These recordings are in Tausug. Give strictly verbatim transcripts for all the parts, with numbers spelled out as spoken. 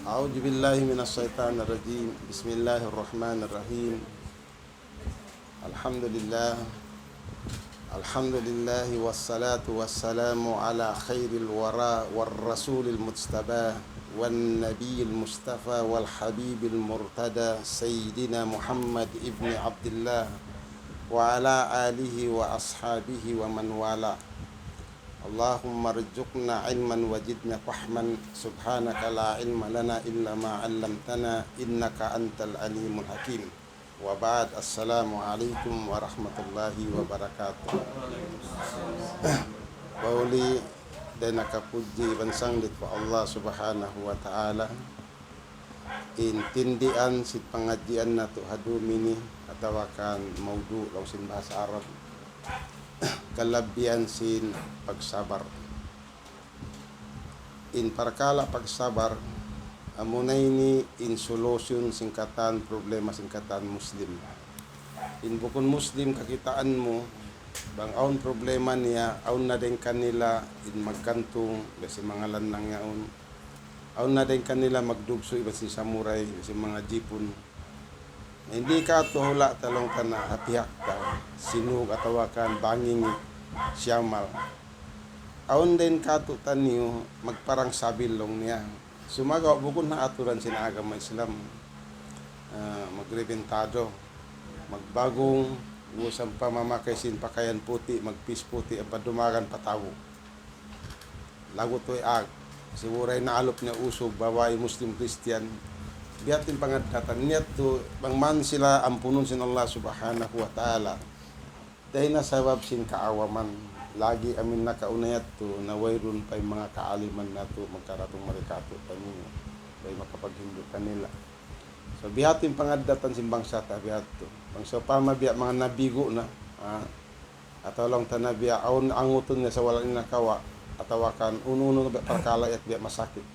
أعوذ بالله من الشيطان الرجيم. بسم الله الرحمن الرحيم. الحمد لله. الحمد لله والصلاة والسلام على خير الورى والرسول المجتبى والنبي المصطفى والحبيب المرتضى سيدنا محمد ابن عبد الله وعلى آله وأصحابه ومن والاه. اللهم ارزقنا علما وزدنا فهما. سبحانك لا علم لنا إلا ما علمتنا إنك أنت العليم الحكيم. وبعد، السلام عليكم ورحمة الله وبركاته. Mahuli dayn ha kapudji iban sanglit pa Allah Subhanahu wa Ta'ala. In tindian sin pangadjian natu' ha dum ini, atawa kan mawdu' laung sin bahasa Arab, kalabihan sin pagsabar. In parkala' pagsabar, amuna ini in solution sin katan problema sin katan Muslim. In bukun Muslim kakitaan mu, bang awn problema niya, awn na dayn kanila in magkantung, biya' sin manga lannang yaun. Awn na dayn kanila magdugsu' iban sin samurai, iban sin manga Jipun. Na, di' katu' hula' ta laung ta na ha pihak ta, sinug atawa kan banging siyamal. Awn dayn katu' taniyu magparang sabil laung niya. Sumagawa' bukun ha aturan sin agama Islam. Ah, magrebentado, magbagong, usan pa mamakay sin pakayan puti', magpis puti', ampa dumagan pa tau. Lagu' tuwi' ag, siburay na alup niya usug, babai, Muslim, Kristiyan. Biya' ha yan in pangaddatan niya tu, bang man sila ampunun sin Allah Subhanahu wa Ta'ala. Dayn ha sabab sin kaawaman, lagi' amin nakauna yadtu, na wayruun pa in manga kaaliman natu', magkaratung mari katu' taniyu, way makapaghindu' kanila. So, biya' ha yan in pangaddatan sin bangsa ta biya' ha yan tu. Bang sawpama biya' manga nabigu' na, ah, atawa laung ta na biya' awn angutun niya sa' wala' nila nakawa', atawa kan unu-unu na biya' parkala' yadtu biya' masakit.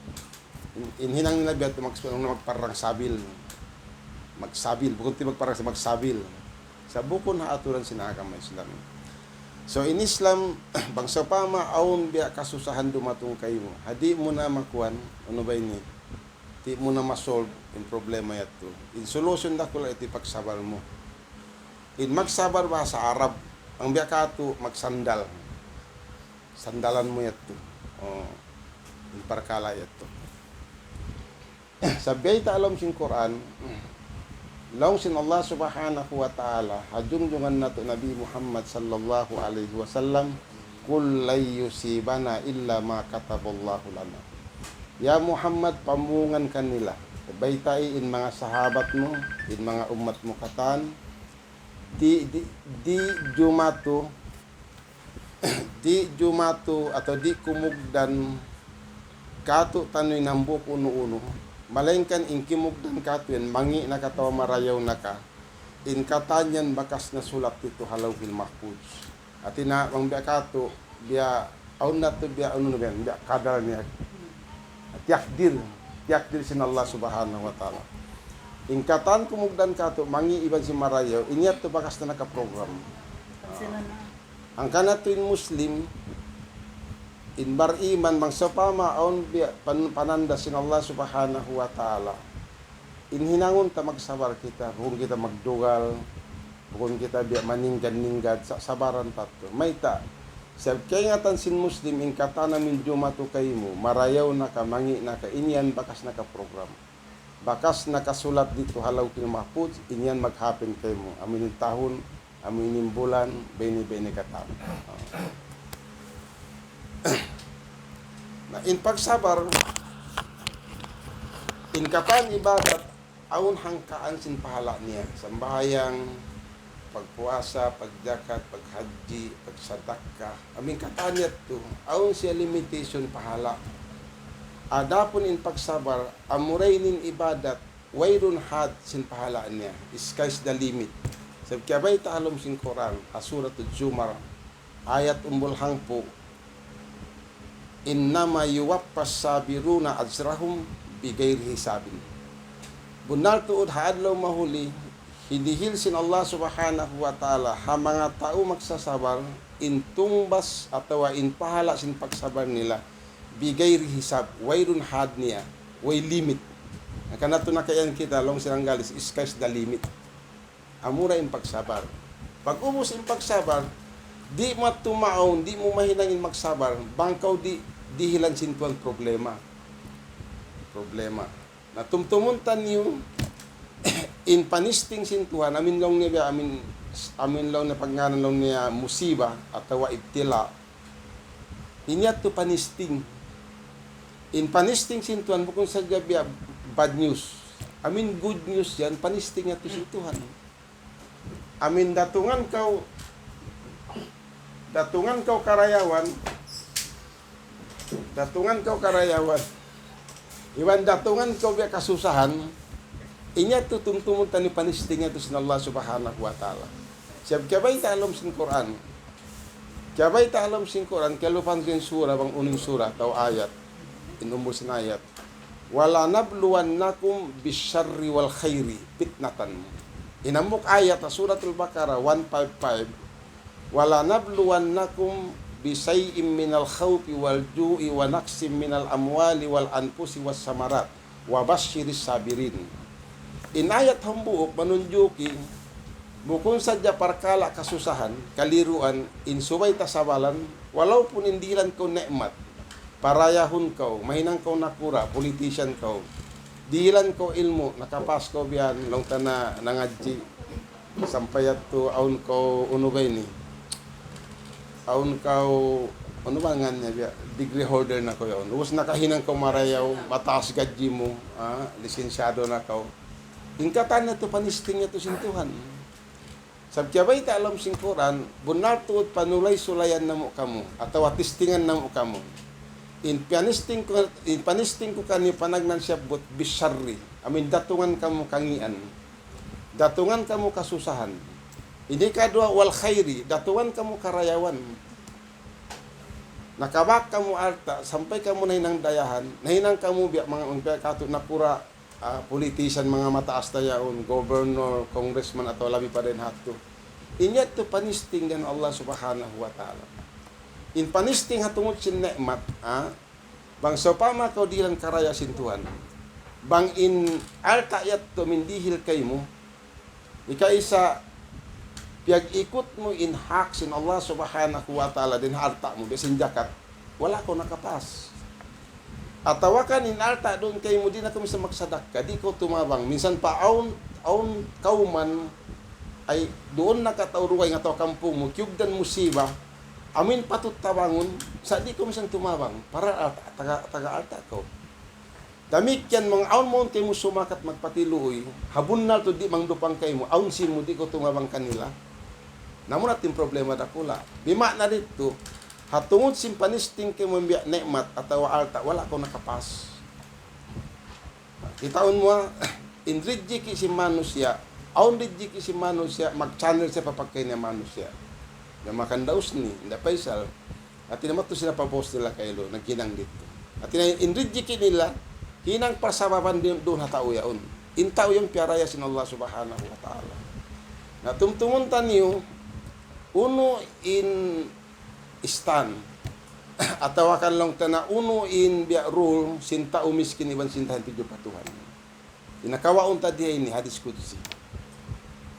In, in hinang nila biya' tu mag-, magparang sabil. Magsabil, bukun ti magparang sa-, magsabil. Sa' bukun ha aturan sin agama Islam. So, in Islam, bang sawpama awn biya' kasusahan dumatung kaymu, ha di' mu na makuan, unu ba ini? Di' mu na ma-solve in problema yadtu. In solution dakula' yadtu pagsabar mu. In magsabar bahasa Arab, bang biya' katu' magsandal. Sandalan mu yadtu. Oh, in parkala' yadtu. Sa' bayta' ha lawm sin Qur'an, laung sin Allah Subhanahu wa Ta'ala, ha jungjungan natu' Nabi Muhammad sallallahu alayhi wasallam, قل لن يصيبنا إلا ما كتب الله لنا. Ya Muhammad, pamungan kanila, baytai in manga sahabat mu, in manga ummat mu katan, di', di', di' jumatu, di' jumatu atawa di' kumugdan katu' taniyu in hambuuk unu-unu, malaingkan in kimugdan katu' yan, mangi' na ka atawa marayaw na ka, in katan yan bakas na sulat ditu ha Lawhil Mahfuz. Hati niya, bang biya' katu', biya' awn na tu biya' unu na biya', biya' kadar niya. Tiyakdir, tiyakdir sin Allah Subhanahu wa Ta'ala. In katan kumugdan katu', mangi' iban sin marayaw, in yadtu bakas na nakaprogram. Sila na. Hangkan natu' in Muslim, in bariman, bang sawpama awn biya' pan-, pananda sin Allah Subhanahu wa Ta'ala. In hinangun ta magsabar kita, bukun kita magdugal, bukun kita biya' maninggan-ninggan, sa-, sabaran ta tu. Mayta', sabab kaingatan sin Muslim, in katan amu in jumatu kaymu, marayaw na ka, mangi' na ka, in yan bakas nakaprogram. Bakas nakasulat ditu ha Lawhil Mahfuz, in yan mag-happen kaymu. Amu in tahun, amu in bulan, bayni-bayni katan. Na in pagsabar, in katan ibadat, awn hangkaan sin pahala' niya. Sambahayang, pagpuasa, pagjakat, paghajji, pagsadakka. Amu in katan yadtu, awn siya limitation pahala'. Adapun in pagsabar, amura ini in ibadat, wayruun had sin pahala' niya. Sky's the limit. Sabab kiyabayta' ha lawm sin Qur'an, ha Suratul Zumar, ayat umbul hangpu', إنما يوفى الصابرون أجرهم بغير حساب. Bunnal tuud ha adlaw mahuli, hidihil sin Allah Subhanahu wa Ta'ala ha manga tau magsasabar, in tungbas atawa in pahala' sin pagsabar nila, بغير حساب, wayruun had niya, way limit. Hangkan natu' na kayan kita, laung sin Anggalis, sky's the limit. Amura in pagsabar. Pag'ubus in pagsabar, di' mu tuud maawn, di' mu mahinang in magsabar, bang kaw di' dihilan sin Tuhan problema. Problema. Na tumtumun taniyu, in panisting sin Tuhan, amin laung niya biya', amin, amin laung niya pagngānan laung niya musiba atawa ibtila. Ini yadtu panisting. In panisting sin Tuhan bukun sadja biya' bad news. Amin good news yan, panisting yadtu sin Tuhan. Amin datungan kaw, datungan kaw karayawan, datungan kaw karayawan, iban datungan kaw biya' kasusahan, ini yadtu tumtumun taniyu panisting yadtu sin Allah Subhanahu wa Ta'ala. Sabab kiyabayta' ha lawm sin Qur'an. Kiyabayta' ha lawm sin Qur'an, kiyalupahan sin sura, bang unu in sura, atawa ayat. In umbul sin ayat. ولنبلونكم بالشر والخير فتنة. In hambuuk ayat ha Suratul Baqarah one five five. ولنبلونكم بشيء من الخوف والجوع ونقص من الأموال والأنفس والثمرات وبشر الصابرين. In ayat hambuuk manunjuki, bukun sadja parkala' kasusahan, kaliruan, in subay ta sabalan, walaupun in dihilan kaw ni'mat, parayahun kaw, mahinang kaw nakura', politician kaw, dihilan kaw ilmu', nakapas kaw biya' yan, laung ta na nangadji', sampay yadtu awn kaw unu ba ini? Awn kaw, unu ba ngan niya biya', degree holder na kaw yaun. Ubus nakahinang kaw marayaw, mataas gadji mu, ah, lisensyado na kaw. In katan yadtu panisting yadtu sin Tuhan. Sabab kiyabayta' ha lawm sin Qur'an, bunnal tuud panulay-sulayan namu' kamu, atawa tistingan namu' kamu. In panisting ku, in panisting ku kaniyu panagnaan siyabbut بالشر, amin datungan kamu kangīan. Datungan kamu kasusahan. Ini kaduwa, والخير, datungan kamu karayawan. Nakabak kamu alta', sampay kamu nahinang dayahan, nahinang kamu biya' manga, biya' katu' nakura', ah, politician, manga mataas ta yaun, governor, congressman, atawa labi pa dayn ha yadtu. In yadtu panisting dayn Allah Subhanahu wa Ta'ala. In panisting ha tungud sin ni'mat, ah, bang sawpama kaw dihilan karaya sin Tuhan. Bang in alta' yadtu amin dihil kaymu, ikaisa, piyag-ikut mu in hak sin Allah Subhanahu wa Ta'ala dayn ha alta' mu, biya' sin jakat, wala' kaw nakapas. Atawa kan in alta' duun kaymu, di' na kaw minsan magsadakka, di' kaw tumabang. Minsan pa awn, awn kawman, ay duun na ka tau dugaing atawa kampung mu, kiyugdan musiba, amin patut tabangun, sa' di' kaw minsan tumabang, para alta', taga, taga alta' kaw. Damikkiyan bang awn mawn kaymu sumakat magpatiluy, ha bunnal tuud di' mangdupang kaymu, awn sin mu di' kaw tumabang kanila. Na amu na in problema dakula'. Bima'na didtu, ha tungud sin panisting kaymu biya' ni'mat atawa alta', wala' kaw nakapas. Kitaun mu, ah, in rijiki' sin manusiya', awn rijiki' sin manusiya', mag-channel siya pa pagkahi niya manusiya'. Na makandaus ni, inda paisal. Hati niya madtu sila pa boss nila kailu, naghinang didtu. Hati niya in rijiki' nila, hinang pasababan di-, duun ha tau yaun. In tau yaun piyaraya sin Allah Subhanahu wa Ta'ala. Na tumtumun taniyu, unu in stand, atawa kan laung ta na unu in biya' rule sin tau miskin iban sin dayahan tudju pa Tuhan. Hikaruwa ta di ha ini hadis qudsi.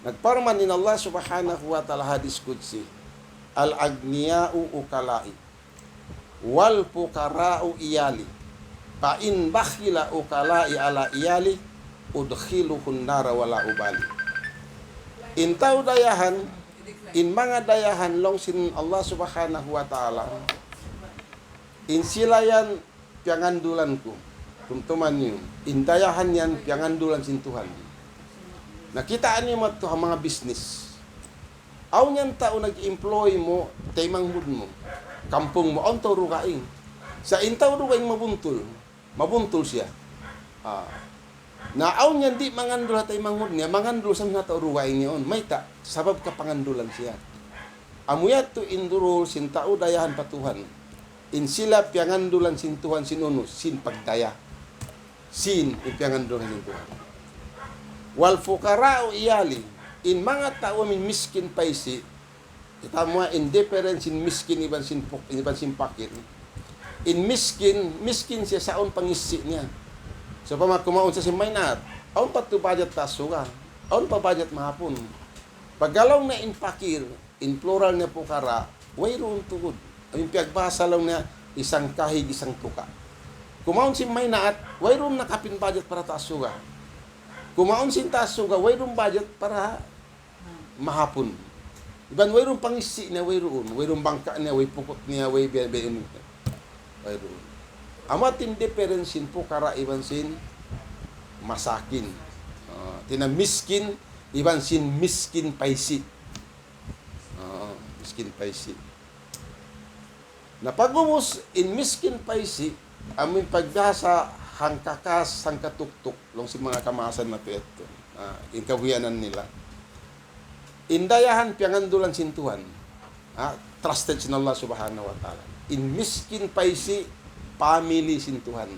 Nagparman in Allah Subhanahu wa Ta'ala hadis qudsi, الأغنياء وكلائي والفقراء عيالي فإن بخل وكلائي على عيالي أدخلهم النار ولا أبالي. In tau dayahan, in manga dayahan laung sin Allah Subhanahu wa Ta'ala, in sila yan piyangandulan ku. Tumtuma niyu, in dayahan yan piyangandulan sin Tuhan. Na kitaa niyu madtu ha manga business. Awn yan tau nag-employ mu, taymanghud mu, kampung mu, awn tau dugaing. Sa' in tau dugaing mabuntul, mabuntul siya. Ah. Na awn yan di' mangandul ha taymanghud niya, mangandul sa manga tau dugaing yaun. Mayta', sabab kapangandulan siya. Amu yadtu in rule sin tau dayahan pa Tuhan. In sila piyangandulan sin Tuhan sin unu, sin pagdaya. Sin in piyangandulan sin Tuhan. والفقراء عيالي, in manga tau amin miskin paisi', Kita' mu in difference sin miskin iban sin puk-, iban sin pakir. In miskin, miskin siya sa' awn pangissi' niya. Sawpama kumaun siya sin maynaat, awn pa tu budget taas suga, awn pa budget mahapun. Pagga laung niya in pakir, in plural niya pukara, wayruun tuud. In piyagbahasa laung niya, isang kahig, isang tuka'. Kumaun sin maynaat, wayruun nakapin budget para taas suga. Kumaun sin taas suga, wayruun budget para mahapun. Iban wayruun pangissi' niya, wayruun. Wayruun bangka' niya, way pukut niya, way biya'-biya' ini. Wayruun. Amu in difference sin pukara iban sin masakin. Ah, hāti niya miskin iban sin miskin paisi'. Ah, miskin paisi'. Na pag'ubus in miskin paisi', amu in pagbahasa hangkakas, hangkatuktuk, laung sin manga kamaasan natu' yadtu. Ah, in kabuhianan nila. In dayahan piyangandulan sin Tuhan. Ah, trusted sin Allah Subhanahu wa Ta'ala. In miskin paisi', family sin Tuhan.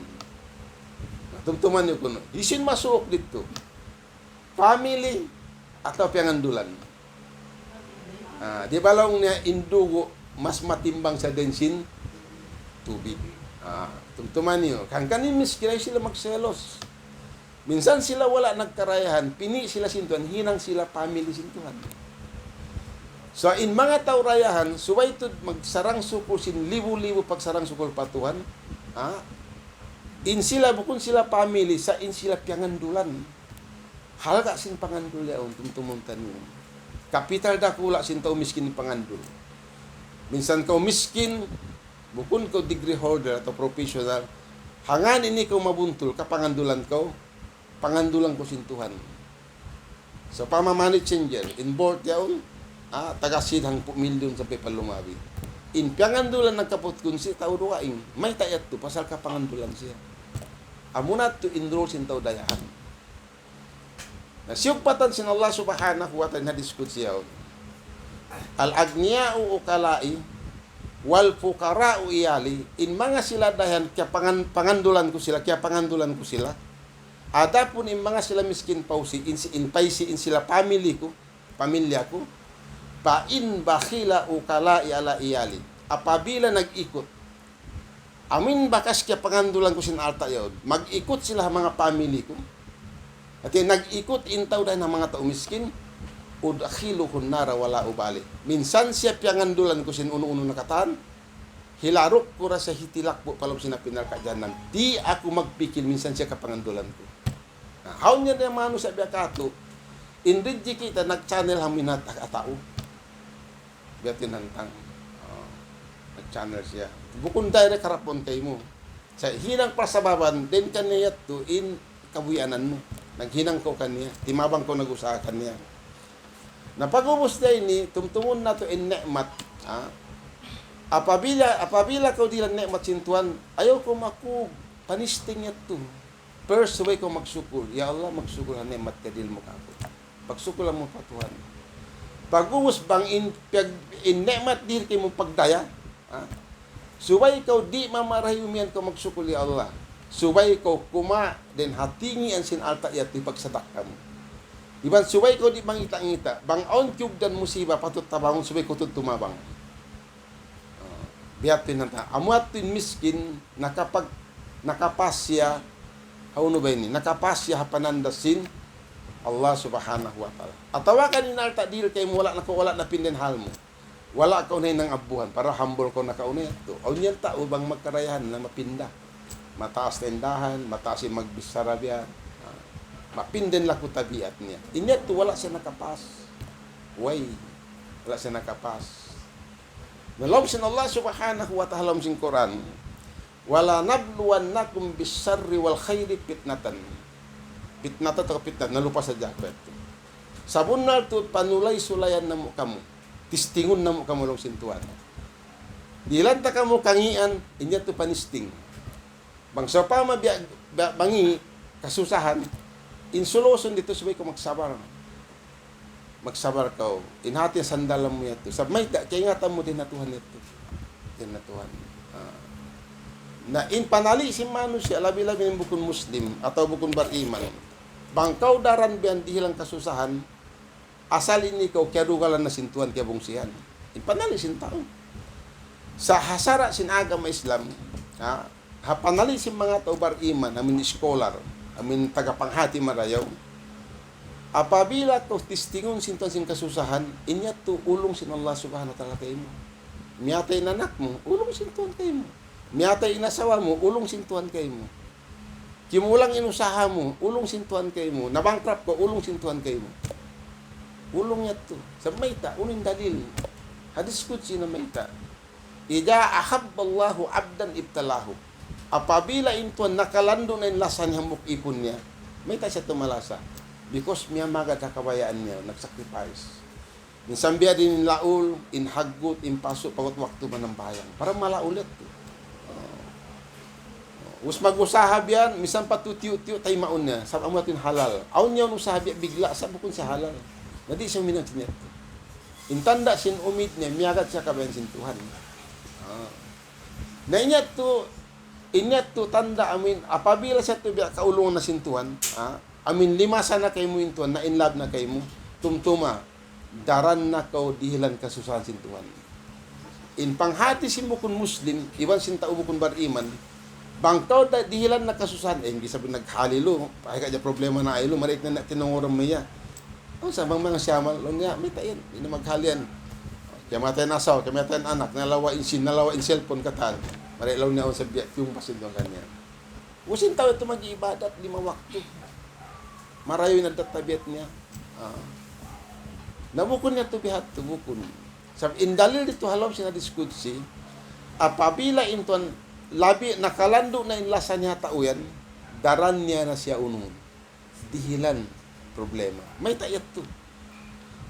Na, tumtuman niyu kunu'. Hisiyu in masuuk didtu? Family atawa piyangandulan? Ah, di' ba laung niya in dugu' mas matimbang sa dayn sin tubig? Ah, tumtuman niyu. Hangkan in miskin, ayaw sila magselos. Minsan sila wala' nagkarayahan, pini' sila sin Tuhan, hinang sila family sin Tuhan. So, in manga tau rayahan, subay tuud magsarang-sukul sin libu-libu pagsarang-sukul pa Tuhan, ah, in sila, bukun sila family, sa' in sila piyangandulan. Halga' sin pangandul yaun, tumtumun taniyu. Kapital dakula' sin tau miskin in pangandul. Minsan kaw miskin, bukun kaw degree holder atawa professional, hangkan ini kaw mabuntul, kapangandulan kaw, pangandulan ku sin Tuhan. Sawpama money changer, in vault yaun, ah, taga-seed hangpu' milyun sampay pa lumabi. In piyangandulan nagkaput kunsi tau dugaing, mayta' yadtu, pasal kapangandulan siya. Amuna yadtu in rule sin tau dayahan. Na siyugpatan sin Allah Subhanahu wa Ta'ala in hadis qudsi yaun. الأغنياء وكلائي والفقراء عيالي. In manga sila dayahan, kiyapangan-, pangandulan ku sila, kiyapangandulan ku sila. Adapun in manga sila miskin paisi', in si-, in paisi', in sila family ku, pamilya ku, فإن بخل وكلائي على عيالي. Apabila nag-ikut, amu in bakas kiyapangandulan ku sin alta' yaun, mag-ikut sila ha manga family ku. Hāti nag-ikut in tau dayn ha manga tau miskin, أدخله النار ولا أبالي. Minsan siya piyangandulan ku sin unu-unu na katan, hilaruk ku da siya hitilakbu' pa lawm sin api narka' jahannam. Di' aku magpikil, minsan siya kapangandulan ku. Na, hawnu yan in manusiya' biya' katu', in rijiki' ta nag-channel ha minat ak-, atau. Biya' ha yan hantang. Oh, nag-channel siya. Bukun direct harap kaymu. Sa' hinang parsababan, dayn kaniya yadtu in kabuhianan mu. Naghinang kaw kaniya, timabang kaw nag-usaha kaniya. Na pag'ubus dayn ini, tumtumun natu' in ni'mat. Ha? Apabila, apabila kaw dihilan ni'mat sin Tuhan, ayaw kaw makug, panisting yadtu. First, subay kaw magsukul. Ya Allah, magsukul ha ni'mat kiyadihil mu kāku'. Pagsukul mu pa Tuhan. Pag'ubus bang in, piyag-, in ni'mat dihil kaymu pagdaya, ha? Subay kaw di' mamarahi, umiyan kaw magsukul, "Ya Allah." Subay kaw kuma' dayn ha tingian sin alta' yadtu hipagsadakka mu. Iban subay kaw di' mangita'-ngita'. Bang awn kiyugdan musiba, patut tabangun, subay kaw tuud tumabang. Ah, biya' ha yan hantang. Amu yadtu in miskin, nakapag-, nakapas siya, hawnu ba ini? Nakapas siya ha panandas sin Allah Subhanahu wa Ta'ala. Atawa kan in alta' dihil kaymu wala' na, wala' na pindin hal mu. Wala' kaw na hinang abbuhan, para humble kaw nakauna yadtu. Awn yan tau bang magkarayahan na mapinda. Mataas na in dahan, mataas in magbichara biya'. Ah, mapinda in laku tabiat niya. In yadtu wala' siya nakapas. Way. Wala' siya nakapas. Na laung sin Allah Subhanahu wa Ta'ala ha lawm sin Qur'an, "ولنبلونكم بالشر والخير فتنة." Fitnatan atawa fitnat, nalupa sadja aku yadtu. Sabunnal tuud panulay-sulayan namu' kamu. Tistingun namu' kamu laung sin Tuhan. Dihilan ta kamu kangīan, in yadtu panisting. Bang sawpama biya', biya', bang in kasusahan, in solution didtu subay kaw magsabar. Magsabar kaw. In hāti sandalan mu yadtu. Sabab mayta', kaingatan mu dayn ha Tuhan yadtu. Dayn ha Tuhan. Ah. Na in panali' sin manusiya', labi-labi in bukun Muslim, atawa bukun bariman. Bang kaw daran biya' yan dihilan kasusahan, asal ini kaw kiyadugalan na sin Tuhan kiyabungsihan. In panali' sin tau. Sa' ha sara' sin agama Islam, ha, ha panali' sin manga tau bariman, amuin scholar, amuin tagapanghati marayaw, apabila kaw testingun sin Tuhan sin kasusahan, in yadtu ulung sin Allah Subhanahu wa Ta'ala kaymu. Miyatay in anak mu, ulung sin Tuhan kaymu. Miyatay in asawa mu, ulung sin Tuhan kaymu. Kimulang in usaha mu, ulung sin Tuhan kaymu. Na-bankrupt kaw, ulung sin Tuhan kaymu. Ulung yadtu. Sa' mayta', unu in dalil? Hadis qudsi na mayta'. إذا أحب الله عبدا ابتلاه. Apabila in Tuhan nakalandu' na in lasa niya hambuuk īpun niya, mayta' siya tumalasa. Because miyamagad ha kabayaan niya, nag-sacrifice. Minsan biya' diin in laul, in haggut, in pasu', pag'ubus waktu manambahayang. Para malaul yadtu. Us mag-usaha biya' yan, minsan pa tiyu'-tiyu' taymaun niya, sabab amu yadtu in halal. Awn niya usaha biya' bigla', sa' bukun siya halal. Na di' siya huminang sin yadtu. In tanda' sin umid niya, miyagad siya kabayaan sin Tuhan. Ah. Na in yadtu, in yadtu tanda' amuin, apabila siya tu biya' kaulungan na sin Tuhan, ah, amuin limasa na kaymu in Tuhan, na in love na kaymu, tumtuma, daran na kaw dihilan kasusahan sin Tuhan. In panghati sin bukun Muslim, iban sin tau bukun bariman, bang kaw da-, dihilan na kasusahan, eh, hindi sabi naghalilu, ay ka dya problema na aylu, marik na na tinunguran mu iya. O, sa' bang manga siyamal, laung niya, mayta' yan, di' na maghalian. Kiyamatayan asawa, kiyamatayan anak, nalawa' in sin, nalawa' in cellphone katan. Marik laung niya, awn sa biya', kiyumpas in Tuhan kaniya. Usin tau yadtu mag-iibadat lima waktu. Marayaw in addat tabiat niya. Ah. Na bukun niya tu biya' hādtu, bukun. Sabab in dalil didtu ha lawm sin hadis qudsi, apabila in Tuhan labi nakalandu' na in lasa niya ha tau yan, daran niya na siya unun. Dihilan problema. Mayta' yadtu.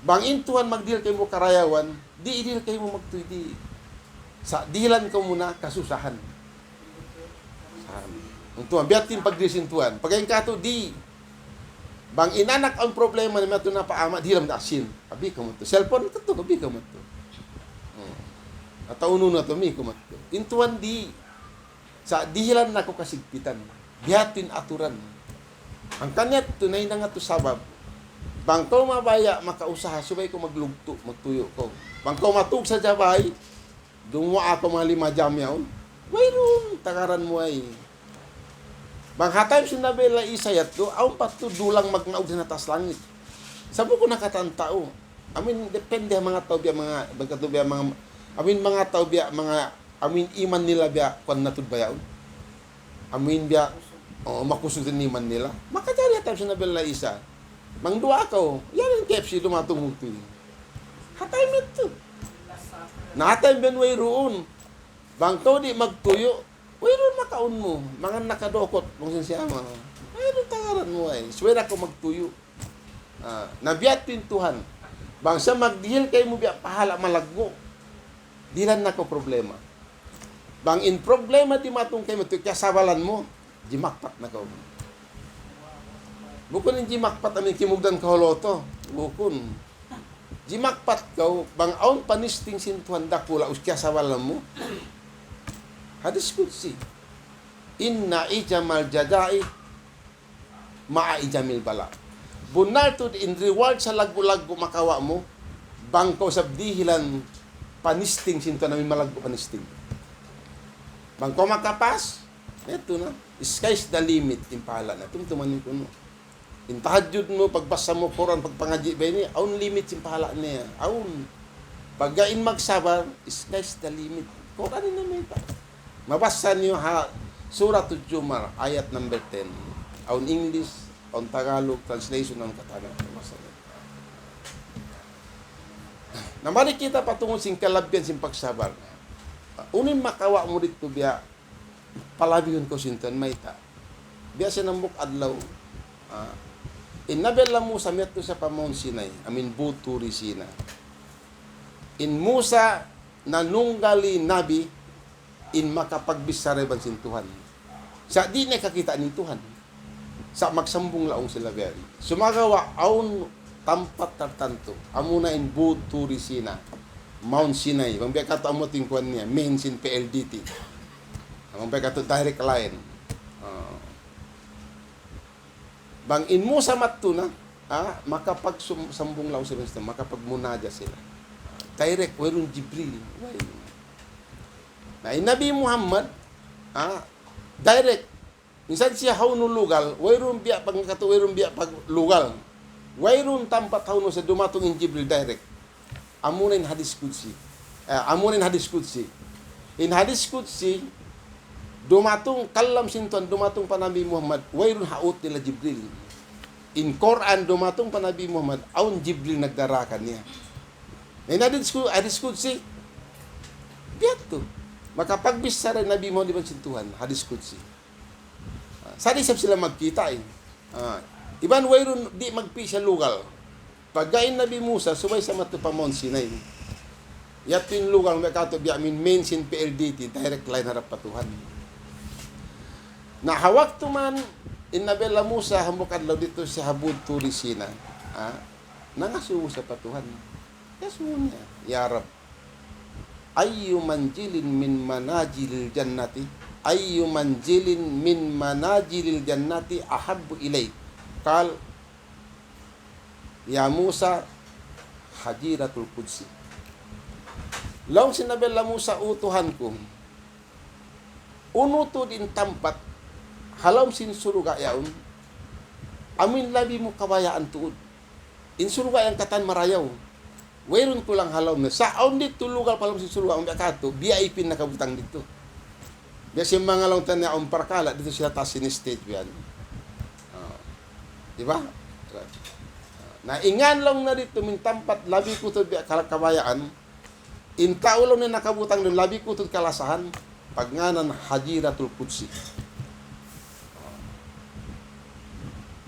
Bang in Tuhan magdihil kaymu karayawan, di' idihil kaymu magtuy di'. Sa' dihilan kaw muna kasusahan. Sa', in Tuhan, biya' hādtu in pagdihil sin Tuhan. Pagga in katu', di'. Bang in anak awn problema na miyadtu na pa ama', dihilan mu asin. Abi kamu tu. Cellphone katu', abi kamu tu. Hmm. Atawa unu-unu tu, abi kamu tu. In Tuhan, di'. Sa' dihilan na kaw kasigpitan. Biya' hādtu in aturan. Hangkan yadtu, nahinang yadtu sabab. Bang kaw mabaya' makausaha, subay kaw maglugtu', magtuyu' kaw. Bang kaw matug sadja bay, dumuwaa kaw manga lima jam yaun. Wayruun, tagaran mu ay. Bang ha time sin Nabi Allah Isa yadtu, awn pa tu dulang magnaug dayn ha taas langit. Sa' bukun ha katan tau. Amuin depende ha manga tau biya' manga, manga tau biya' manga, amuin manga tau biya' manga, amuin iman nila biya' kuwan na tuud ba yaun. Amuin biya', o, makusug in iman nila. Makajari ha time sin Nabi Allah Isa. Mangduwaa kaw, yan in K F C dumatung magtuy. Ha time yadtu. Na ha time biya' yan wayruun. Bang kaw di' magtuyu', wayruun makaun mu. Mangan na kadukut, bang sin siya ma. Wayruun tagaran mu ay. Subay da kaw magtuyu'. Ah, na biya' hādtu in Tuhan. Bang siya magdihil kaymu biya' pahala' malaggu', dihilan na kaw problema. Bang in problema dimatung kaymu, tu kiyasabalan mu, jimakpat na kaw. Bukun in jimakpat amuin kimugdan kaw ha loto. Bukun. Jimakpat kaw, bang awn panisting sin Tuhan dakula', us kiyasabalan mu. Hadis qudsi. إن عظم الجزاء مع عظم البلاء. Bunnal tuud in reward salaggu'-laggu' makawa' mu, bang kaw isab dihilan panisting sin Tuhan amuin malaggu' panisting. Bang kaw makapas, yadtu na, sky's the limit in pahala' niya. Tumtuma niyu kunu'. In tahajjud mu, pagbasa mu Qur'an, pagpangadji' ba ini, awn limit sin pahala' niya. Awn. Pagga in magsabar, sky's the limit. Qur'an in namayta'. Mabasa niyu ha Suratul Zumar, ayat number ten. Awn English, awn Tagalog, translation, awn katan. Mabasa niyu. Na mari kita pa tungud sin kalabihan sin pagsabar. Unu in makawa' mu didtu biya' palabihun kaw sin Tuhan, mayta'. Biya' sin hambuuk adlaw, ah, in Nabi Allah Musa miyadtu siya pa Mount Sinai, amuin Bud Turi Sina. In Musa nanunggali nabi in makapagbichara iban sin Tuhan. Sa' di' niya kakita' in Tuhan. Sa' magsambung laung sila biya' yan. Sumagawa' awn tampat tartantu. Amuna in Bud Turi Sina. Mount Sinai. Bang biya' katu' amu in kuwan niya. Main sin P L D T. Bang biya' katu' direct line. Ah. Bang in Musa madtu na, ah, makapagsum-, sambung laung sila, makapagmunajat sila. Direct, wayruun Jibril. Way. Na in Nabi Muhammad, ah, direct. Minsan siya ha unu lugal, wayruun biya' pag-, katu', wayruun biya' pag-, lugal. Wayruun tampat ha unu siya dumatung in Jibril direct. Amuna in hadis qudsi. Eh, amuna in hadis qudsi. In hadis qudsi, dumatung, kalam sin Tuhan, dumatung pa Nabi Muhammad, wayruun ha ut nila Jibril. In Qur'an dumatung pa Nabi Muhammad, awn Jibril nagdara kaniya. Na in hadis qu-, hadis qudsi, biya' tu. Makapagbichara in Nabi Muhammad iban sin Tuhan, hadis qudsi. Ah, sa' di' isab sila magkita' eh. Ah, iban wayruun di' magpi siya lugal. Pagga in Nabi Musa, subay sa madtu pa Mount Sinai. Yadtu in lugal, miyakatu biya' amin main sin P L D T, direct line harap pa Tuhan. Na ha waktu man, in Nabi Allah Musa, hambuuk adlaw didtu siya ha Bud Turi Sina. Ah, nangasubu siya pa Tuhan. Iyasubu niya, "Ya Rabb, ayyu manzilin min manazilil jannati, ayyu manzilin min manazilil jannati ahabbu ilayk?" Qal, "Ya Musa, Hajiratul Qudsi." Laung sin Nabi Allah Musa, "O Tuhan ku, unu tuud in tampat ha lawm sin surga' yaun, amuin labi mu kabayaan tuud? In surga' yan katan marayaw. Wayruun kulang ha lawm niya. Sa' awn didtu lugal pa lawm sin surga', awn biya' katu', V I P in nakabutang didtu." Biya' sin manga laung ta niya, awn parkala', didtu sila taas sin stage biya' yan. Ah. Di ba? Na in ngan laung niya didtu, amuin tampat labi ku tuud biya' kala-, kabayaan, in tau laung niya nakabutang duun labi ku tuud kalasahan, pagngānan Hajiratul Qudsi.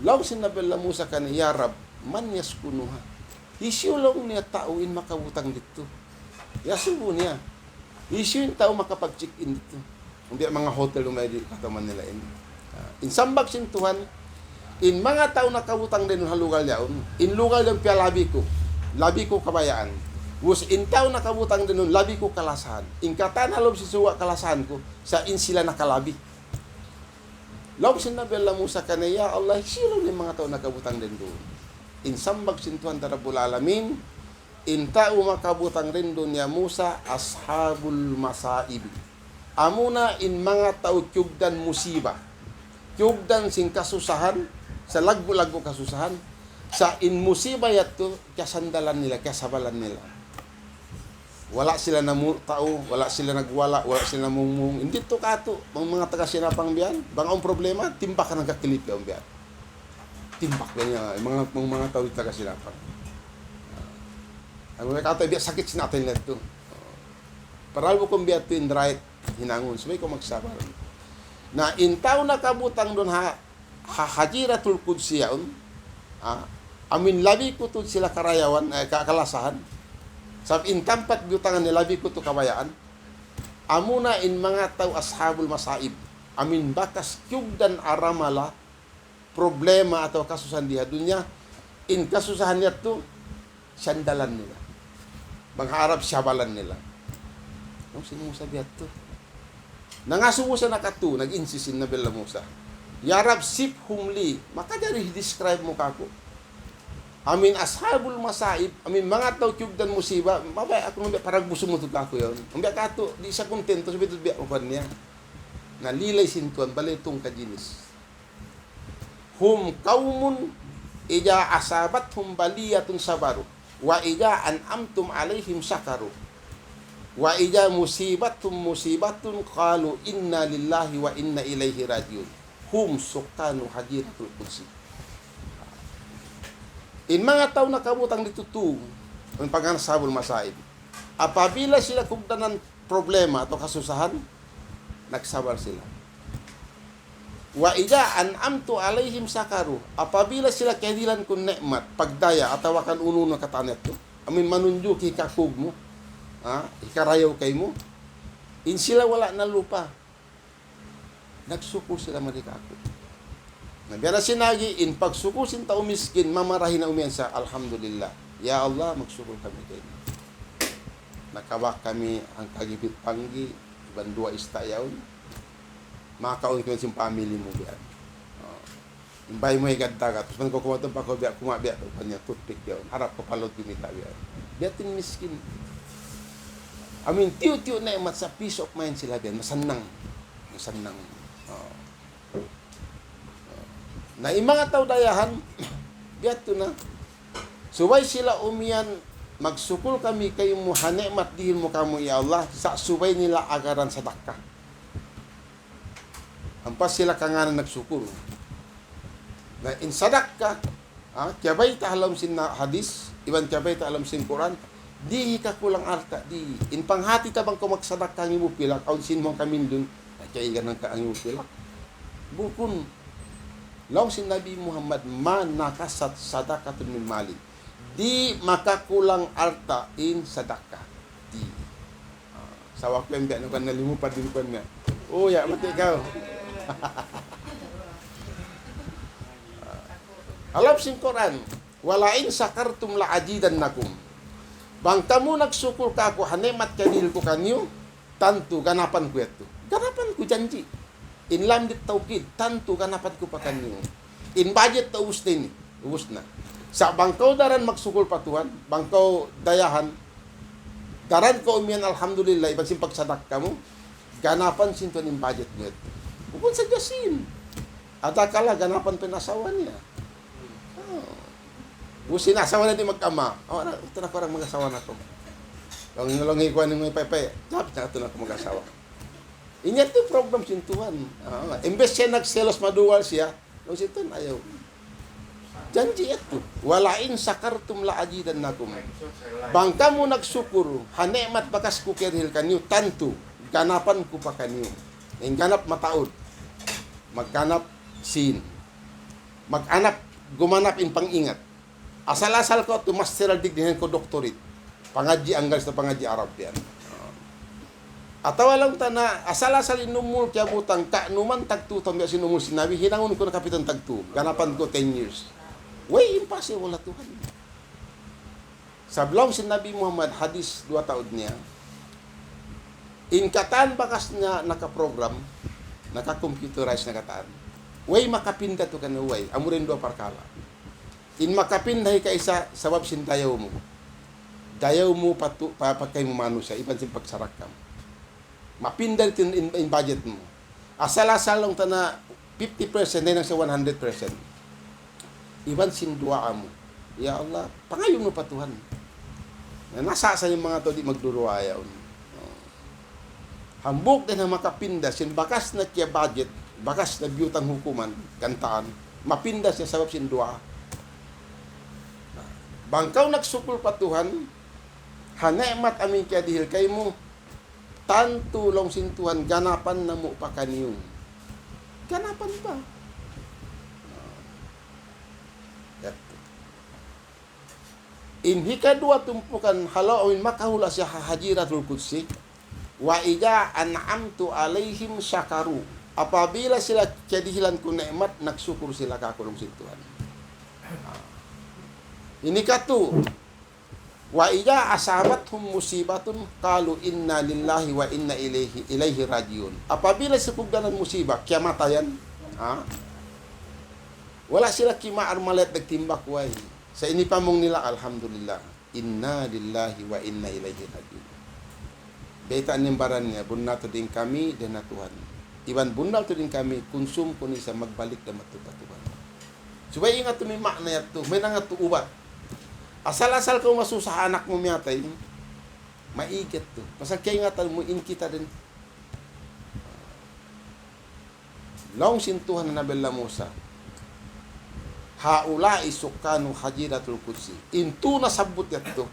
Laung sin Nabi Allah Musa kaniya, "Ya Rabb, man yaskunuha?" Hisiyu laung niya tau in makabutang didtu? Iyasubu niya. Hisiyu in tau makapag-check-in didtu? Awn biya' manga hotel lumay di' kataman nila ini. Ah, in sambag sin Tuhan, in manga tau nakabutang dayn duun ha lugal yaun, in lugal yaun piyalabi ku, labi ku kabayaan. Ubus in tau nakabutang dayn duun, labi ku kalasahan. In katan ha lawm sin surga' kalasahan ku, sa' in sila nakalabi. Laung sin Nabi Allah Musa kaniya, "Ya Allah, hisiyu laung in manga tau nakabutang dayn duun?" In sambag sin Tuhan ta Rabbul Alamin, in tau makabutang dayn duun ya Musa, ashabul masaib. Amuna in manga tau kiyugdan musiba. Kiyugdan sin kasusahan, sa' laggu'-laggu' kasusahan. Sa' in musiba yadtu, kiyasandalan nila, kiyasabalan nila. Wala' sila namu-, tau, wala' sila nagwala', wala' sila namungmung. Di' tu katu', bang manga taga Sinapang biya' yan, bang awn problema, timbak na kakilip yan biya' yan. Timbak na niya, manga, manga, manga tau di' taga Sinapang. Amu in katu' biya' sakit sin atay nila tu. Parahal bukun biya' tu in right hinangun, subay kaw magsabar. Na in tau nakabutang duun ha, ha Hajiratul Qudsi yaun, ah, amuin labi ku tuud sila karayawan, eh, ka-, kalasahan. Sabab in tampat butangan nila labi ku tuud kabayaan. Amuna in manga tau ashabul masaib. Amuin bakas kiyugdan aramala, problema atawa kasusahan di ha dunya, in kasusahan yadtu, sandalan nila. Bang ha Arab, sabalan nila. Laung sin Musa biya' tu. Nangasubu siya na katu', nag-insist in Nabi Allah Musa. "Ya Rab, sifhum li, makajari describe mu kāku'. Amuin ashabul masaib, amuin manga tau kiyugdan musiba, mabaya' aku nang biya' paragbusun mu tuud kāku' yaun." Amu biya' katu', di' siya kontento, subay tuud biya' makuan niya. Na lilay sin Tuhan, balay tungka jinis. Hum qawmun idha asabathum baliyatun sabaru, wa idha an'amtum alayhim syakaru, wa idha musibathum musibatun qalu inna lillahi wa inna ilayhi raji'un. Hum sukkanu Hajiratul Qudsi. In manga tau nakabutang didtu tu, in pagngānan ashabul masaib. Apabila sila kiyugdanan problema atawa kasusahan, nagsabar sila. Wa idha an'amtu alayhim syakaru. Apabila sila kiyadilan ku ni'mat, pagdaya, atawa kan unu-unu katan yadtu, amuin manunjuki hikakug mu, ha, hikarayaw kaymu, in sila wala' nalupa. Nagsukul sila mari kāku'. Na biya' na sin agi, in pagsukul sin tau miskin, mamarahi na umiyan sa, "Alhamdulillah. Ya Allah, magsukul kami kaymu. Nakabak kami hangka gipit panggi', iban duwa ista' yaun. Makaun kami sin family mu biya'." Oh. In bay mu higad dagat, tapus man kaw kumawa' tu, pa kaw biya' kumawa' biya' tu, kanya toothpick yaun. Harap kaw pa laud kumita' biya'. Biya' tu in miskin. Amin tiyu'-tiyu' ni'mat sa peace of mind sila biyan, masannang. Masannang. Oh. Na in manga tau dayahan, biya' tu na. Subay sila umiyan, "Magsukul kami kaymu ha ni'mat dihil mu kamu, ya Allah," sa' subay nila agaran sadakka. Ampa sila kangānan nagsukul. Na in sadakka, ha, kiyabayta' ha lawm sin na-, hadis, iban kiyabayta' ha lawm sin Qur'an, di' hikakulang alta', di'. In panghati ta bang kaw magsadakka hangibu pilak, awn sin mu hangka milyun, na kiyaigan hangka hangibu pilak. Bukun, laung sin Nabi Muhammad, "Ma naqasat sadaqatun min malin." Di' makakulang alta' in sadakka. Di'. Ah, sawa ku yan, biya' na kan nalimupat din ku yan. Oh, ya, mati kaw. Ha lawm sin Qur'an, "Wala in shakartum la azidannakum." Bang kamu nagsukul kaku' ha ni'mat kiyadihil ku kaniyu, tantu ganapan ku yadtu. Ganapan ku janji'. In lam lit tawkid, tantu ganapan ku pa kaniyu. In budget ta ubus na ini. Ubus na. Sa' bang kaw daran magsukul pa Tuhan, bang kaw dayahan, daran kaw umiyan alhamdulillah, iban sin pagsadakka mu, ganapan sin Tuhan in budget mu yadtu. Bukun sadja sin. Adakala ganapan pa in asawa niya. Oh. Ubus in asawa na di' mag-ama. Oh, na, ito na aku, mag-asawa na aku. Laung, laung, ikuan mu, pay, pay. Jap, na, ito na aku mag-asawa. Ini yadtu program sin Tuhan. Ah, imbes siya nagselos, maduwal siya. Laung sin Tuhan, ayaw. Janji' yadtu. "Wala in shakartum la azidannakum." Bang kamu nagsukul, ha ni'mat bakas ku kiyadihil kaniyu, tantu, ganapan ku pa kaniyu. In ganap mataud. Magganap sin. Mag-anap, gumanap in pang-ingat. Asal-asal kaw tu master degree, hinang kaw doctorate. Pangadji' Anggalis na pangadji' Arab yan. Atawa laung ta na, asal-asal in umul kiyabutang, kanuman tagtu taun biya' sin umul sin Nabi, hinangun ku na kapitan tagtu. Ganapan ku ten years. Way, impossible ha Tuhan. Sabab laung sin Nabi Muhammad, hadis duwa taud niya, in katan bakas niya naka-program, naka-computerize na katan. Way makapinda tu kaniya, way. Amura in duwa parkala'. In makapinda hikaisa, sabab sin dayaw mu. Dayaw mu patu-, pa-, pagkay mu manusiya', iban sin pagsarakka mu. Mapinda in, in, in budget mu. Asal-asal laung ta na fifty percent, dayn sa one hundred percent. Iban sin duwaa mu. Ya Allah, pangayuun mu pa Tuhan. Na, nasa sa in manga tau di' magduduwaa yaun. Oh. Hambuuk dayn ha makapinda sin bakas na kiya-budget, bakas na biyutang hukuman, gantaan, mapinda siya sabab sin duwaa. Bang kaw nagsukul pa Tuhan, ha ni'mat amu in kiyadihil kaymu, tantu laung sin Tuhan, ganapan namu' pa kaniyu. Ganapan pa. Yadtu. In hikaduwa tumpukan, halaum in makahula' siya ha Hajiratul Qudsi, "Wa idza an'amtu 'alaihim syakaru." Apabila sila kiyadihilan ku ni'mat, nagsukul sila kaku' laung sin Tuhan. Ah. Ini katu', "Wa idza asabathum musibatun qalu inna lillahi wa inna ilaihi, ilaihi raji'un." Apabila sila kugdanan musiba, kiyamatayan, ha? Wala' sila kimaar malayat nagtimbak way. Sa' in pamung nila, "Alhamdulillah. Inna lillahi wa inna ilaihi raji'un." Bayta' niya in baran niya, "Bunnal tuud in kami dayn ha Tuhan. Iban bunnal tuud in kami, kunsum kunu' isab magbalik da madtu pa Tuhan." Subay ingat tuud in ma'na yadtu, mayan natu' ubat. Asal-asal kaw masusa anak mu miyatay, maigat tu. Pasal kaingatan mu in kita dayn. Laung sin Tuhan ha Nabi Allah Musa, "Haula'i sukkanu Hajiratul Qudsi." In tū nasabbut yadtu,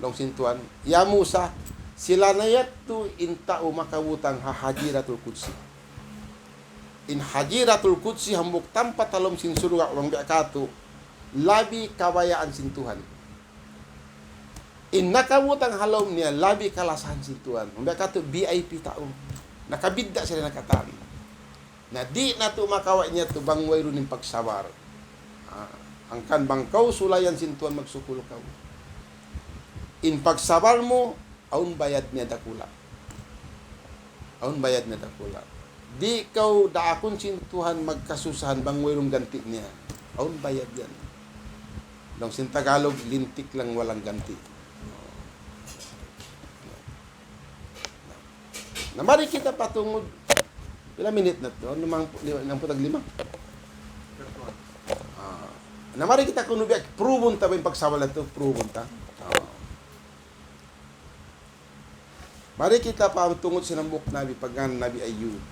laung sin Tuhan, "Ya Musa, sila na yadtu in tau makabutang ha Hajiratul Qudsi." In Hajiratul Qudsi hambuuk tampat ha lawm sin surga' bang biya' katu', labi kabayaan sin Tuhan. In nakabutang ha lawm niya, labi kalasahan sin Tuhan. Bang biya' katu' V I P tau. Nakabidda' sila nakatan. Na di' natu' makawa' niya tu bang wayruun in pagsabar. Ah, hangkan bang kaw sulayan sin Tuhan, magsukul kaw. In pagsabar mu, awn bayad niya dakula'. Awn bayad niya dakula'. Di' kaw daakun sin Tuhan magkasusahan bang wayruun ganti' niya. Awn bayad yan. Laung sin Tagalog, lintik lang walang ganti. Na mari kita patungud. Pila minit na to? Limang, lima, hangpu' tag lima? Ah. Na mari kita kunu' biya', proven ta ba in pagsawal natu'? Proven ta. Ah. Mari kita patungud sin hambuuk nabi, pagngānan Nabi Ayyub.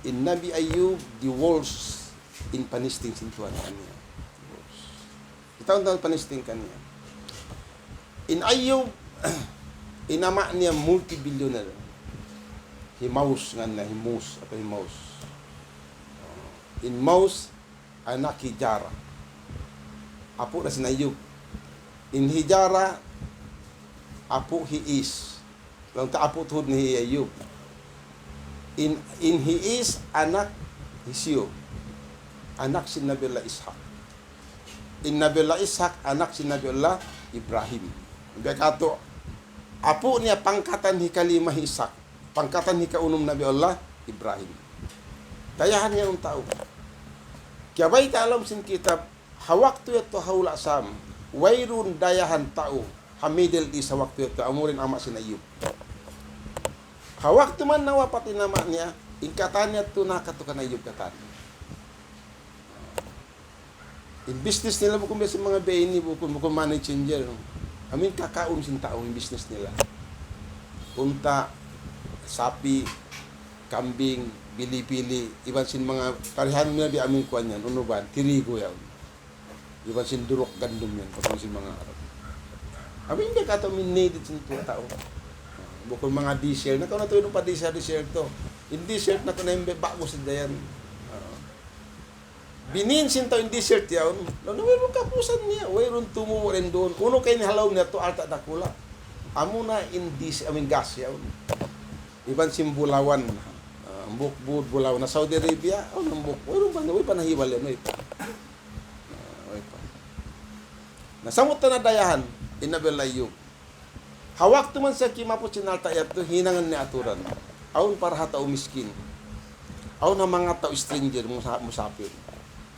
In Nabi Ayyub, the worst in panisting sin Tuhan kaniya. Kita' unta' panisting kaniya. In Ayyub, in ama' niya multi-billionaire. Hi Maus ngān niya, hi Mus, atawa hi Maus. In Maus, anak hi Jara. Apu' da sin Ayyub. In hi Jara, apu' hi Is. Laung ta apu' tuud ni hi Ayyub. In, in hi Is, anak hisiyu? Anak sin Nabiullah Ishak. In Nabiullah Ishak, anak sin Nabiullah Ibrahim. Biya' katu', apu' niya pangkatan hikalima hi Ishak. Pangkatan hikaunum Nabiullah Ibrahim. Dayahan niya in tau. Kiyabayta' ha lawm sin kitab, ha waktu yadtu ha hula' Sam, wayruun dayahan tau ha Middle East ha waktu yadtu, amura in ama' sin Ayyub. Ha waktu man nawapat in ama' niya, in katan niya yadtu nakadtu kan Ayyub katan. In business nila bukun biya' sin manga biya' ini, bukun, bukun money changer. Amu in kakaun sin tau in business nila. Unta', sapi', kambing, bili-bili, iban sin manga karihan nila biya' amu in kuwan yan, unu ba yan, tirigu yan. Iban sin duruk gandum yan, pagkaun sin manga Arab. Amu in biya' katu' in need sin tau. Bukun manga diesel, nakauna tuud pa diesel, diesel tu. In diesel nakauna in biya' bagus da yan. Ah. Binin sin tau in desert yaun. Laung niya, wayruun kapusan niya, wayruun tumubu' dayn duun. Unu ka ini ha lawm niya tu alta' dakula'. Amuna in dis-, amu in gas yaun. Iban sin bulawan. Ah, hambuuk būd bulawan. Ha Saudi Arabia, awn hambuuk. Wayruun pa, way pa nahiwal yan, way pa. Ah, way pa. Na, samut ta na dayahan, in Nabi Allah Ayyub. Ha waktu man siya kimaput sin alta' yadtu, hinangan niya aturan. Awn para ha tau miskin. Awn ha manga tau stranger, musa-, musapir.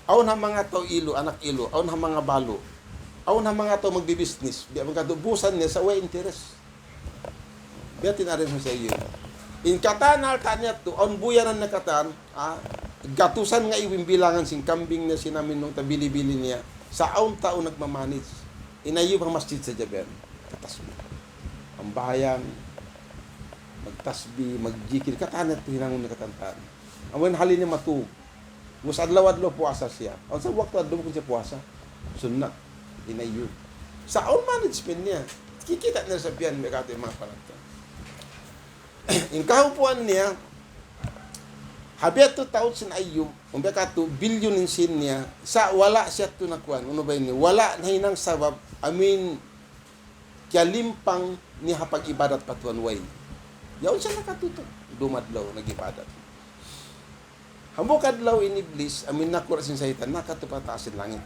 Awn ha manga tau ilu, anak ilu. Awn ha manga balu. Awn ha manga tau magbibisnis. Biya' magkatubusan niya sa' way interest. Biya' tin arrange mu sa' iyan. In katan alta' niya yadtu, awn buyanan niya katan, ah, gatusan ngaibu in bilangan sin kambing niya, sin amu in nung ta bili-bili niya. Sa' awn tau nagmamanage. In Ayyub ha masjid sadja biya' yan. Katasbih. Mambahayang, magtasbih, magjikil, katan yadtu hinangun niya katan-katan. Amu in hali niya matug. Mus adlaw-adlaw puasa siya. Awn sa' waktu adlaw bukun siya puasa. Sunnat. In Ayyub. Sa' awn management niya. Kikita' niya sa' biya' yan, biya' katu' in manga panagka. In kahupuan niya, ha biya' tu taud sin Ayyub, amu biya' katu' billion in sin niya, sa' wala' siya tu nakuan, unu ba ini, wala' nahinang sabab, amu in kiyalimpang niya ha pag-ibadat pa Tuhan way. Yaun siya nakatutuk, dumadlaw, nag-ibadat. Hambuuk adlaw in Iblis, amu in nakura' sin saytan, nakadtu pa taas sin langit.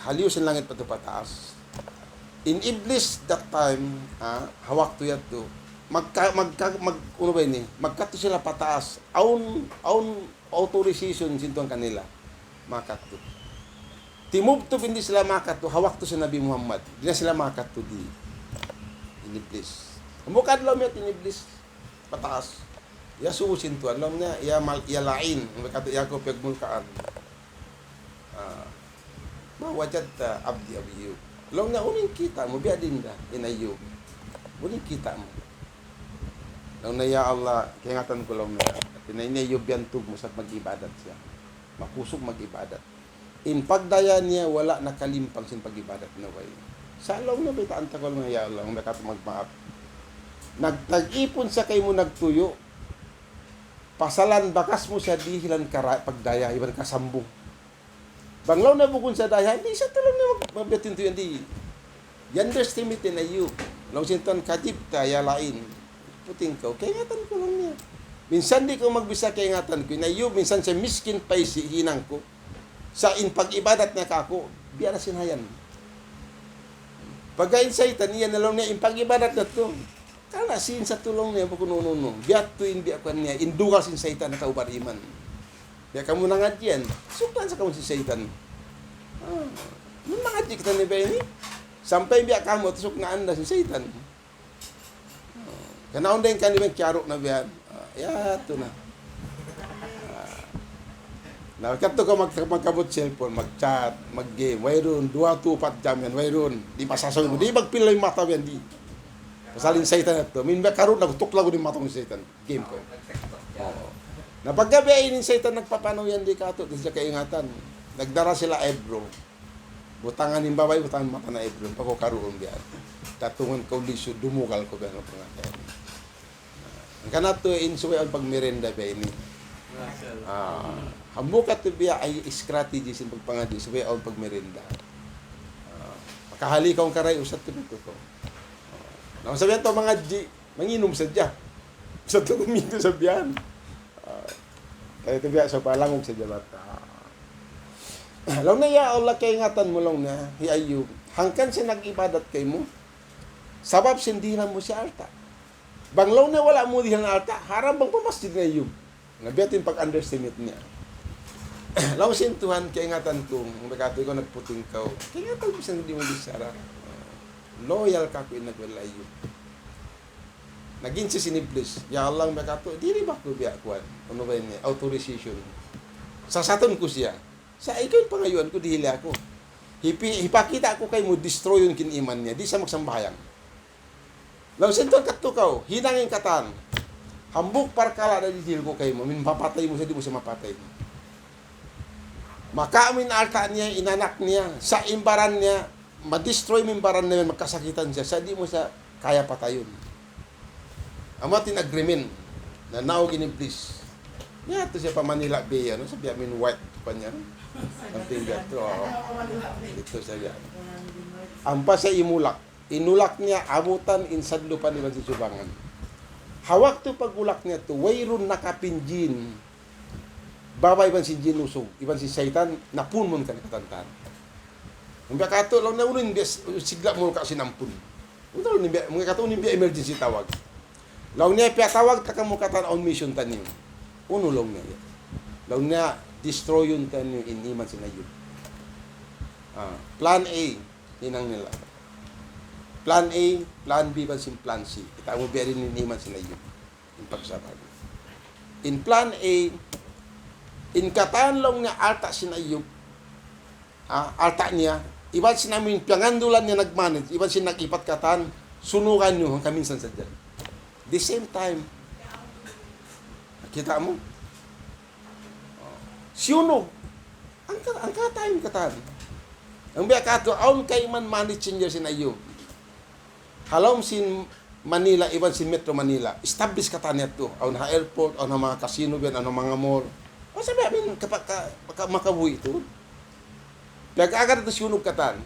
Haliyu sin langit pa tu pa taas. In Iblis that time, ah, ha waktu yadtu, magka-, magka-, mag-, unu ba ini? Magkadtu sila pa taas. Awn, awn authorization sin Tuhan kanila. Makadtu. Timubtub in di' sila makadtu, ha waktu sin Nabi Muhammad. Di' na sila makadtu di'. In Iblis. Hambuuk adlaw miyadtu in Iblis. Pataas. Iyasubu sin Tuhan, laung niya, "Ya mal-, ya la'in," laung katu', "Ya kaw piyagmulkaan. Ah, ma wajadta abdi Ayyub?" Laung niya, "Unu in kita' mu, biya' diin da, in Ayyub? Unu in kita' mu?" Laung niya, "Ya Allah, kaingatan ku," laung niya, "in Ayyub biyantug mu sa' mag-ibadat siya. Makusug mag-ibadat." In pagdaya niya wala' nakalimpang sin pag-ibadat niya way. Sa' laung niya, baytaan ta kaw laung niya, "Ya Allah, laung niya katu' magmaap. Nagtag-ipun siya kaymu nagtuyu'. Pasalan bakas mu siya dihilan kara-, pagdaya, iban kasambung. Bang laung niya bukun siya daya, di' siya tu laung niya mag-, magbitin tuyu' yan di'." Yan underestimate in Ayyub. Laung sin Tuhan, "Kadhibta ya la'in. Puting kaw, kaingatan ku," laung niya. "Minsan di' kaw magbisa kaingatan ku." In Ayyub, minsan siya miskin, paisi', hinang ku. Sa' in pag-ibadat niya kāku', biya' na sin hayan. Pagga in saytan, iyan na laung niya, in pag-ibadat natu'. Kana' sin sa' tu laung niya, bukun unu-unu. Biya' tu in biya' kuwan niya, in dugal sin saytan na tau bariman. Biya' kamu nangadji' yan, suklan sa' kamu sin saytan. Ah, nangadji' kita ini biya' ini. Sampay biya' kamu, suknaan na sin saytan. Karna' awn da in kaniban kiyaru' na biya' yan. Ah, Yadtu na. Ah. Na, kadtu kaw mag-, magkabut cellphone, mag-chat, mag-game. Wayruun, duwa, tu, upat jam yan, wayruun. Di' masasawi mu, di' magpila in mata yan, di'. Pasal in saytan yadtu. Min ba karu, nagtuklag in mata sin saytan. Game kaw. Oo. Na pagga biya' ini in saytan nagpapanaw yan, di' katu', di' siya kaingatan. Nagdara sila eyebrow. Butangan in babai, butangan mata na eyebrow. Pagka karuun biya'. Tatungan kaw lisu, dumugal kaw biya' na pangatayan. Hangkan yadtu in subay awn pagmerienda biya' ini. Ah, hambuuk yadtu biya' ay strategy sin pagpangadji' subay awn pagmerienda. Ah, makahali kaw karay usat tu bitu kaw. Ah, laung sabihan tu mangadji', manginum sadja. Usat tu kuminum sabihan. Ah, kaya tu biya' sa palangug sadja bata. Laung niya, "Ya Allah, kaingatan mu," laung niya, "hi Ayub. Hangkan siya nag-ibadat kaymu. Sabab sin dihilan mu siya alta'." Bang laung niya wala' mu dihilan alta', haram bang pa masjid in Ayub. Na biya' tu in pag-underestimate niya. Laung sin Tuhan, kaingatan ku, in biya' katu' ikaw nagputing kaw. Kaingatan ku sin di' mu bichara. Loyal kaku' in nagwala Ayub. Nag-insist in Iblis, "Ya Allah, in biya' katu', diri ba aku biya' kuwan? Unu ba ini? Authorization. Sasatun ku siya. Sa' ikaw in pangayuan ku, dihili aku. Hipi-, hipakita' ku kaymu, destroyun ku in iman niya. Di' siya magsambahayang." Laung sin Tuhan, "Kadtu kaw, hinang in katan. Hambuuk parkala' da dihil ku kaymu, amu in mapatay mu sa' di' mu sa' mapatay. Makawa' mu in alta' niya, in anak niya, sa' in baran niya, ma-destroy mu in baran niya, magkasakitan siya, sa' di' mu sa' kaya patayun." Amu yadtu in agreement. Na naug in Iblis. Yadtu siya pa Manila Bay, anu, sa' biya' amu in white pa niya, anu? Something that, oh, didtu siya biya'. Ampa siya imulak. In ulak niya, abutan in sadlupan iban sin subangan. Ha waktu pag-ulak niya yadtu, wayruun nakapin jin. Babai iban sin jin usug, iban sin saytan, napun mu kan katan-katan. In biya' katu', laung niya, "Unu in biya' sigla' mu ka sin ampun?" Unu laung niya, biya', in biya' katu', unu in biya' emergency tawag. Laung niya, "Piyatawag ta kamu katan, awn mission taniyu." "Unu?" laung niya. Laung niya, "Destroyun taniyu in iman sin Ayub." Ah, plan A, hinang nila. Plan A, plan B, iban sin plan C. Kita' mu biya' diin in iman sin Ayub. In pagsabar. In plan A, in katan laung niya alta' sin Ayub, ah, alta' niya, iban sin amu in piyangandulan niya nag-manage, iban sin nag-ipat katan, sunugan niyu hangkaminsan sadja. The same time. Kita' mu? Siyunug. Hangka, hangka time katan. In biya' katu', awn kayman money changer sin Ayub. Ha lawm sin Manila, iban sin Metro Manila. Establish katan yadtu. Awn ha airport, awn ha manga casino biya' yan, awn ha manga mall. O, sabi amin, kapa-, ka-, ka-, makabuhi' tuud. Piyag-agad yadtu siyunug katan.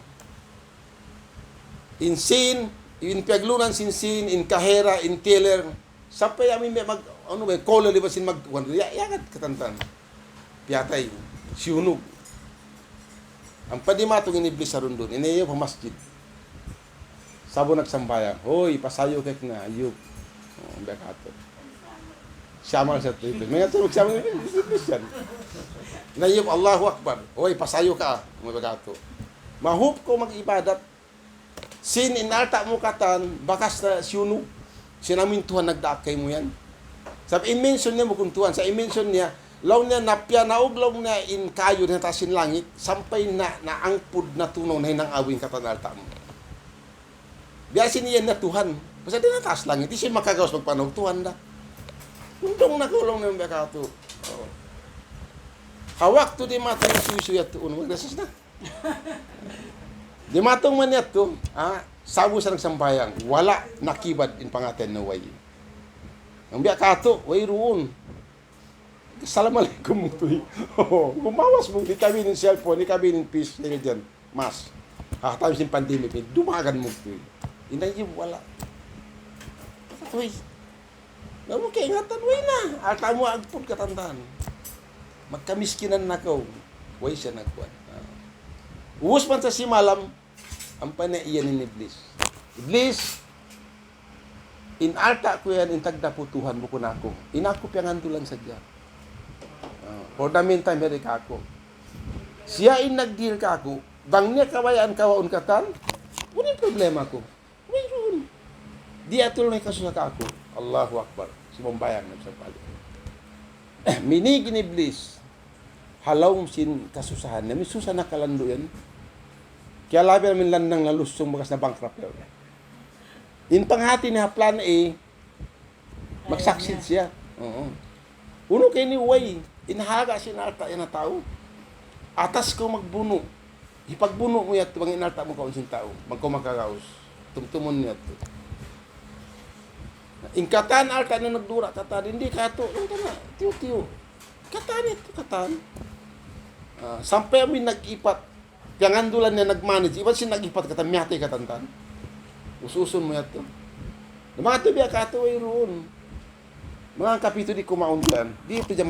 In scene, in piyaglunan sin scene, in kahera, in teller. Sampay amin biya' mag, anu ba, caller iban sin mag, wan, ya, ya, agad katan-katan. Piyatay, siyunug. Ampa dimatung in Iblis ha duun-duun. In Ayub ha masjid. Sa'bu nagsambahayang, "Hoy, pasayu kayku na, Ayub." O, biya' katu'. Siyamal sa tuwi. Manga turuk siyamal, Iblis yan. In Ayub, "Allahu Akbar. Hoy, pasayu ka." O, biya' katu'. Mahup kaw mag-ibadat. Sin in alta' mu katan, bakas na siyunug. Sin amu in Tuhan nagdaak kaymu yan. Sabab in mention niya bukun Tuhan. Sa' in mention niya, laung niya na piyanaug laung niya in kayu dayn ha taas sin langit, sampay na, naangpud, natunaw, nahinang abu in katan alta' mu. Biya' sin iyan na Tuhan. Basta dayn ha taas langit, di' siya makagaus magpanaug Tuhan da. Undung na kaw laung niya biya' katu'. O. Ha waktu dimatung suysuy yadtu, unu, magdasas na. Dimatung man yadtu, ha, sa'bu sa nagsambahayang, wala' nakibad in pangatayan na way. In biya' katu', wayruun. Assalamualaikum, mugtuy. O, gumawas mu, di' kami in cellphone, di' kami in face shield yan. Mask. Ha, time sin pandemic, dumagan, mugtuy. In Ayub, wala'. Katuy. Laung mu kaingatan, way na. Alta' mu agpud katan-katan. Magkamiskinan na kaw. Way siya nagkuwan. Ah. Ubus man sa simalam, ampa niya iyan in Iblis. "Iblis, in alta' ku yan, in tagdapu Tuhan, bukun aku. In aku piyangandulan sadja. Ah, for the meantime, yari kāku'. Siya in nagdihil kāku'. Bang niya kabayaan kawaun katan, unu in problema ku?" Wayruun. Di' yadtu na hikasusa kāku'. Allahu Akbar. Sumambahayang na sampali. Minīg in Iblis ha lawm sin kasusahan niya. Amu in susa na kalandu' yan. Kiyalabi na amu in lannang nalusung bakas na-bankrupt yan. In panghati niya ha plan A, mag-succeed siya. Oo. Unu kay ini way, in haga sin alta' yan ha tau. Atas kaw magbunu'. Hipagbunu' mu yadtu, bang in alta' mu kaun sin tau. Bang kaw makagaus. Tumtumun niyu yadtu. In katan alta' na nagdura, katan, di' katu', in kana, tiyu'-tiyu'. Katan yadtu, katan. Ah, sampay amu in nag-ipat. Piyangandulan niya nag-manage. Iban sin nag-ipat katan, miyatay katan tan. Ususun mu yadtu. Na manga tu biya' katu', wayruun. Manga kapitu di' kumaun kan. Di' tu jaman